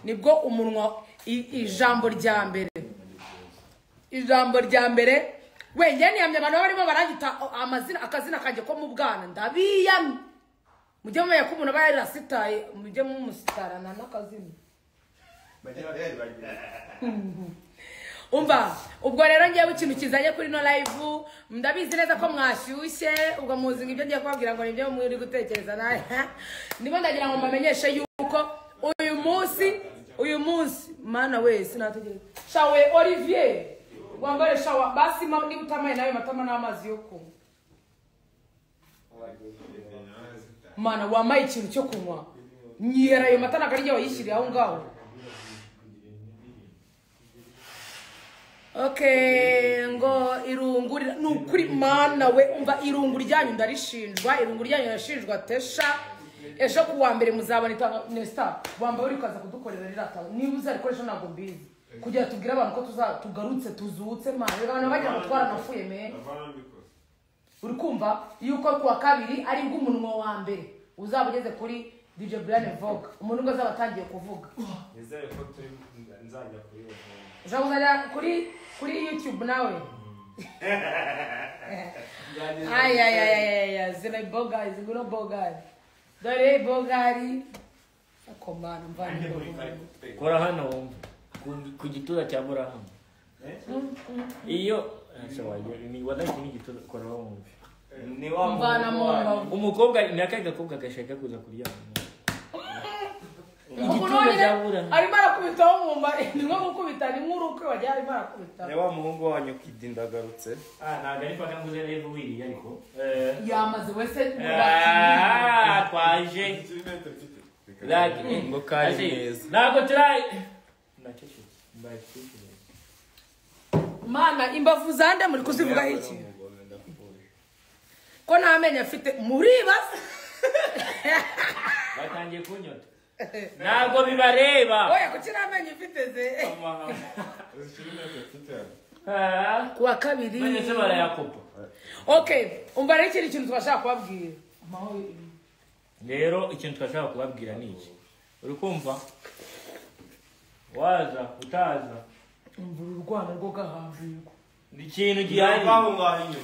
Nibwo umunwa ijambo rya mbere. Ijambo rya mbere we niyamye abantu barimo baragita amazina akazina kanje ko mu bwana ndabiyamye. Mujye mumenya ko umuntu aba yarasitaye mujye mumusitarana n'akazina. Umva ubwo rero ngiye ikintu kizanye kuri no live ndabizi neza ko mwashyushye ubwo muzi ibyo ngiye kubabwira ngo nibyo muri gutekereza naye. Ndimo ndagira ngo mbamenyeshe yuko uyu munsi mana we sinategereza shawe Olivier wambare shawa basi niba utamaye nawe matama n'amazi yo kunywa. Mana wamaye ikintu cyo kunywa nyihera ayo mata nakarya wayishyiriye aho ngaho. Okay, ngo irungu nukuri mana we umva irungu ryanyu ndarishinjwa irungu ryanyu ndashinjwa tesha ejo kuwa mbere muzabona itanga Nesta wambaye uri kaza kudukorera rirata niba uzarikoresha ntabwo mbizi kugira tubwire abantu ko tugarutse tuzutse mana abantu bagira ngo twaranafuye me uri kumva yuko kuwa kabiri ari bwo umunwa wa mbere uzaba ugeze kuri DJ Brian Vogue umuntu ngo azaba atangiye kuvuga. Nizere ko turi nzajya kuri uzajya kuri YouTube nawe. Ay ay ay ay zina boga zinguro boga dore bogari akomana mvana kora hano ku gitura cya Burahamu iyo ni wadaiki ni gitura kora wumve ni wa mvana mu umukobwa ni akahe gakobwa gashaka kuza kuryama arimo arakubitaho mwumva ni nko gukubita ni nk'urukwe wajya arimo arakubita ni wa muhungu wanyu Kidi ndagarutse. Ntabwo ari paka nguze rero wiriye ariko yamaze wese twaje ngo kari neza ntabwo turayi mana imbavu zande muri kuzivuga iki ko nta menyo afite muribaza batangiye kunyota ntabwo bibareba. Oya kuki nta menyo ufite ze kuwa kabiri menyo se barayakopa. Okay, umva rero ikindi kintu twashaka kubabwira. Rero ikintu twashaka kubabwira ni iki uri kumva waza utaza umva urwana rwo gahambirwa ni ikintu gihari.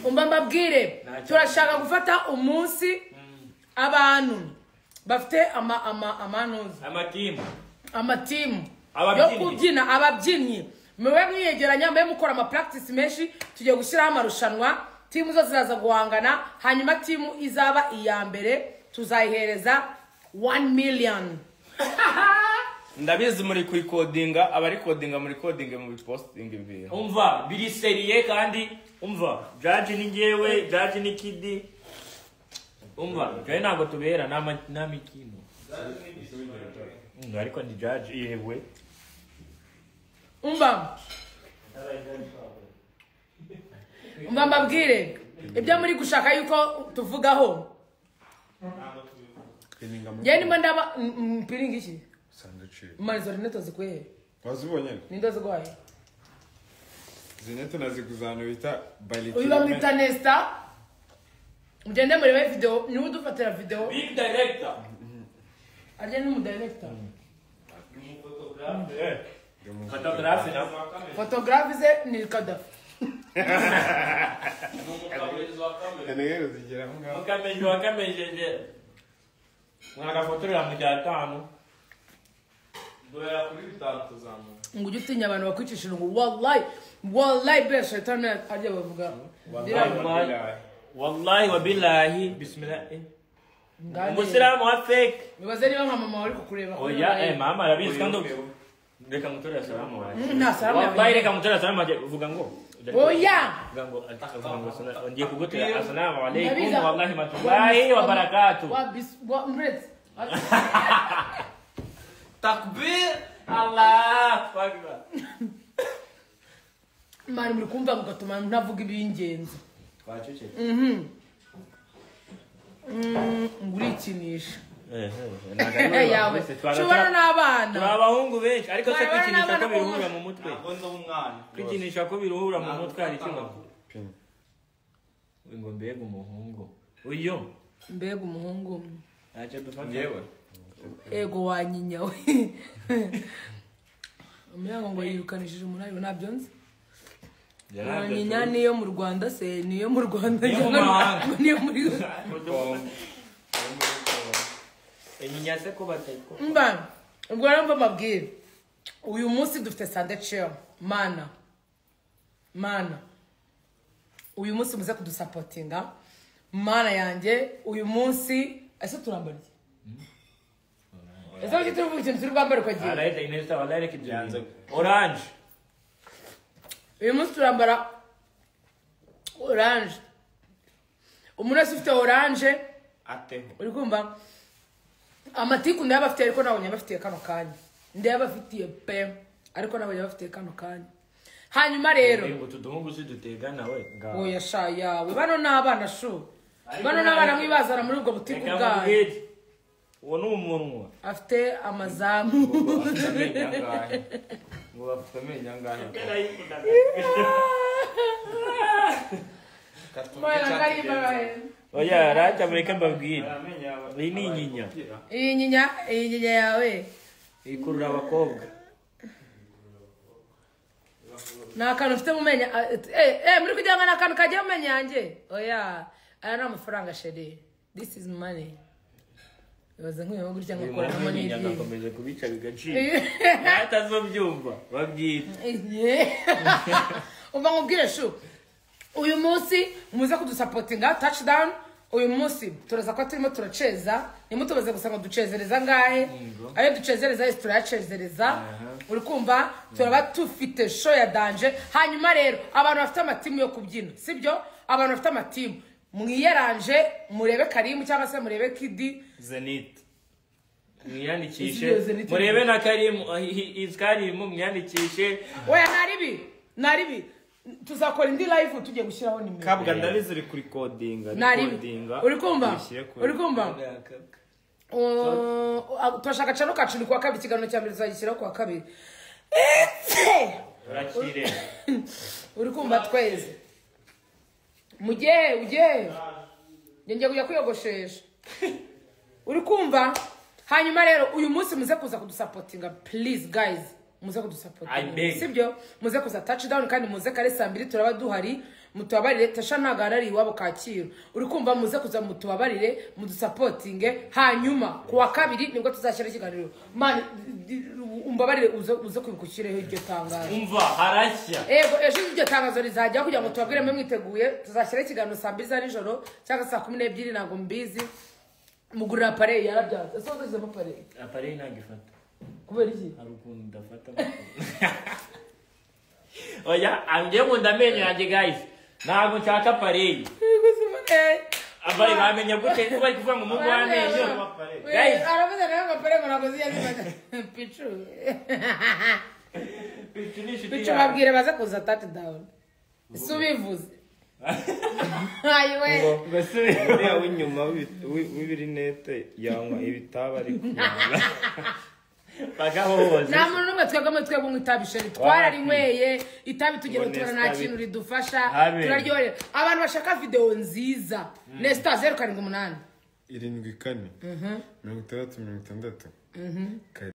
Umva mbabwire turashaka gufata umunsi abantu bafite amanuzi amatimu yo kubyina ababyinnyi mube mwiyegeranya mube mukora ama practice menshi tugiye gushyiraho amarushanwa timu zose ziraza guhangana hanyuma timu izaba iya mbere tuzayihereza 1 million. Ndabizi muri kurikodinga abarikodinga muri coding mu biposting ibintu umva biri seriye kandi umva judge ni ngewe judge ni Kidi umva judge ntabwo tubera nta mikino ariko ni judge yewe umva mbabwire ibyo muri gushaka yuko tuvugaho nge ndimo ndaba mpiringa iki Mani neto zikwe. Wazibonye? Nindo zigwaye. Zineto naziguzana bita Baliki. Uyu bamwita Nesta. Mugende murebe video, niwe udufatira video. Big director. Arye ni mu director. Ni photographe. Photographe na. Photographe ze ni Kadafi. Enegero zigera aho ngaho. Mukameje wakamejeje. Mwagafotorera mu cyatanu. Doya kuri bitanu tuzamuka. Ngo ujye utinya abantu bakwicisha ngo wallahi wallahi be shaytani arya bavuga. Wallahi wa billahi bismillah. Umusilamu wa fake. Nibaze niba nka mama wari kukureba. Oya mama arabizi kandi reka ngutorere salamu wawe. Nta salamu. Wallahi reka ngutorere salamu uvuga ngo oya uvuga ngo uvuga ngo ngiye kugutera assalamu alaykum wallahi matullahi wa barakatuh. Wa bis wa mret. Takbir Allah akbar. Mani muri kumva mugatuma ntavuga ibingenzi. Twacece. Ngurikinisha. Yawe. Shobora n'abana. Turi abahungu benshi ariko se kwikinisha ko biruhura mu mutwe. Ntabwo ndi umwana. Kwikinisha ko biruhura mu mutwe hari ikibazo. Ngo mbega umuhungu. Uyo. Mbega umuhungu. Ntacyo dufata. Yewe. Ego wanyinya we. Umyango ngo yirukanishije umunani nabyo nzi. Wanyinya niyo mu Rwanda se niyo mu Rwanda niyo muri Enyinya se ko batayiko. Mba ubwo rero mbabwira uyu munsi dufite Sunday chill mana mana uyu munsi muze kudusapotinga mana yanjye uyu munsi ese turambara iki ese uki turi kuvuga ikintu turi bwambare ukagira arahita Inesta wallahi kibyanze orange uyu munsi turambara orange umuntu wese ufite orange ateho uri kumva amatiku ndayabafitiye ariko ntabwo nyabafitiye kano kanya ndayabafitiye pe ariko ntabwo nyabafitiye kano kanya hanyuma rero ngo tuduhungu si dutegana we oya sha yawe bano n'abana shu bano n'abana mwibazana muri ubwo butiku bwawe uwo ni umunwa afite amazamu ngo bafite amenyo angahe oya rata mureke mbabwire iyi ni inyinya iyi nyinya yawe ikurura abakobwa ni akantu ufite mu menyo muri kugira ngo ni akantu kajya mu menyo yanjye oya aya ni amafaranga sheri this is money ibaze nk'uyu gutya ngakoramo n'ibyo ngakomeje kubica bigacika natazobyumva babwira umva nkubwire shu uyu munsi muze kudusapotinga touchdown uyu munsi turaza ko turimo turaceza nimutubaze gusa ngo ducezereza ngahe ayo ducezereza yose turayacezereza uri kumva turaba tufite show ya danje hanyuma rero abantu bafite amatimu yo kubyina sibyo abantu bafite amatimu mwiyaranje murebe Karimu cyangwa se murebe Kidi Zenith mwiyandikishe murebe na Karimu is Karimu mwiyandikishe oya naribi tuzakora indi live tugiye gushyiraho nimero kabwa ndabizi uri kuri codinga uri kumva turashaka cano kacu ni kuwa kabiri ikiganiro cya mbere tuzagishyiraho kuwa kabiri urakire uri kumva tweze mugihe ugiye ngiye kujya kwiyogoshesha uri kumva hanyuma rero uyu munsi muze kuza kudusapotinga please guys muze kudusapotinga sibyo muze kuza touchdown kandi muze kare saa 2 turaba duhari mutubabarire tasha ntago arari iwabo Kacyiru uri kumva muze kuza mutubabarire mudusapotinge hanyuma kuwa kabiri nibwo tuzashyira ikiganiro man umbabarire uze kwibukiraho iryo tangazo umva harashya ego ejo iryo tangazo rizajya kugira ngo tubabwire mwe mwiteguye tuzashyira ikiganiro saa 2 za nijoro cyangwa saa 12 ntago mbizi mugurira appareil yarabyanze ese wazizemo appareil appareil ntago ifata kubera iki hari ukuntu ndafata oya angiye ngo ndamenyo yanjye guys ntabwo nshaka appareil abari bamenya gute ko bari kuvuga ngo mungu w'amenyo guys aravuze nawe ngo appareil ngo ntabwo zijya zifata picu picu babwire baze kuza touchdown si ubivuze ayiwe uriya w'inyuma w'ibirinete yanywa ibitaba ariko nta muntu n'umwe twebwe twebwe unywa itabi sheri twararinyweye itabi tugera tubona nta kintu ridufasha turaryohera abantu bashaka videwo nziza Nesta 078 74 6 60